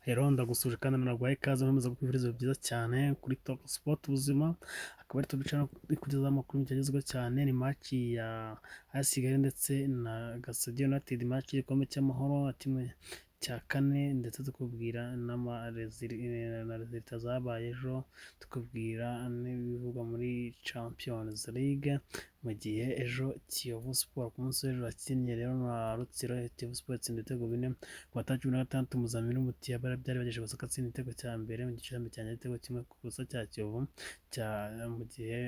Rero ndagusuhuje kandi nanaguhaye ikaze, nkomeza kukwifuriza ibihe byiza cyane kuri Talk Sport Ubuzima, akaba ari top channel ikugezaho amakuru agezweho cyane. Ni match ya AS Kigali ndetse na Gasogi United, match y'igikombe cy'amahoro kimwe cya kane, ndetse tukubwira na résultats zabaye ejo, tukubwira n'ibivugwa muri Champions League. Mu gihe ejo Kiyovu Sport ku munsi w'ejo wakinnye rero na Rutsiro, Kiyovu Sport itsinda ibitego 4 ku wa 16. Muzamiru Mutiyaba byari bagejeje gusa atsinda igitego cya mbere mu gice cya igitego 1-0 cya Kiyovu cya, mu gihe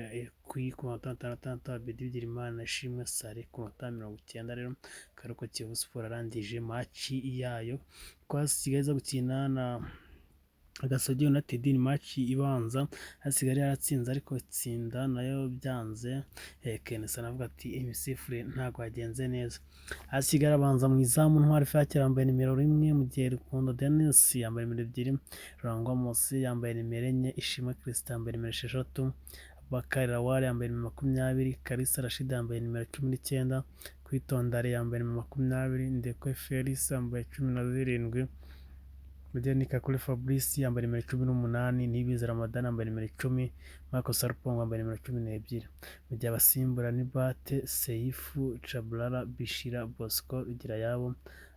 ku manota 66 Abedi Bigirimana, Ishimwe Sare ku manota 90. Rero akaba ari uko Kiyovu Sport arangije match yayo. Kwa Kigali iza gukina na Gasogi United, ni match ibanza AS Kigali yaratsinze, ariko itsinda nayo byanze. KNC aravuga ati imisifurire ntabwo yagenze neza. AS Kigali abanza mu izamu Ntwari Fiacre yambaye nimero 1, mu gihe Rukundo Denis yambaye nimero 2, Rurangwa Mose yambaye nimero 4, Ishimwe Christian yambaye nimero 6, Bakari Lawal yambaye nimero 20, Kalisa Rashid yambaye nimero 19, Kwitonda yambaye nimero 20, Ndekwe Felix yambaye 17, Mugeni Kakule Fabrice yambaye nimero 18, Niyibizi Ramadhan yambaye nimero 10, Marco Sarpong yambaye nimero 12. Mu gihe abasimbura ni Bate Seifu, Tchabalala, Bishira Bosco Bigirayabo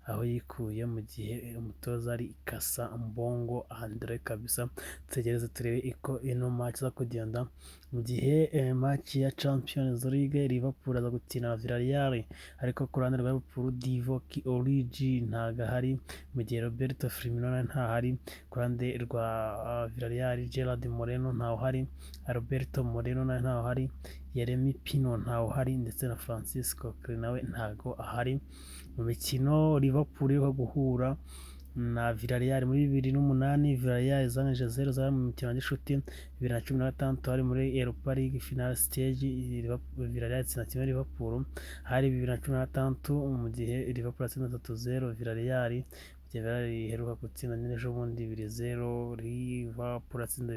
aho yikuye, mu gihe umutoza ari Kasa Mbongo Andre kabisa. Tutegereze turebe iko ino match iza kugenda. Mu gihe match ya Champions League, Liverpool aza gukina na Villarreal, ariko ku ruhande rwa Liverpool Divock Origi ntago ahari, mu gihe Roberto Firmino nawe ntahari. Ku ruhande rwa Villarreal, Gerard Moreno ntawuhari, Alberto Moreno nawe ntawuhari, Yeremy Pino ntawuhari, ndetse na Francisco Coquelin nawe ntago ahari. Mu mikino Liverpool iheruka guhura na Villarreal muri 2008, Villarreal zanganyije 0-0 mu mikino ya gishuti. 2016 hari muri Europa League final stage, Villarreal itsinda 1 Liverpool. Hari 2016, mu gihe Liverpool yatsinze 3-0 Villarreal, mu gihe Villarreal iheruka gutsinda nyine ejo bundi 2-0, Liverpool yatsinze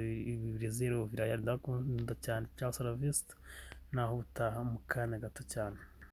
2-0 Villarreal. Ndabakunda cyane, ciao, la vista, naho ubutaha mu kanya gato cyane.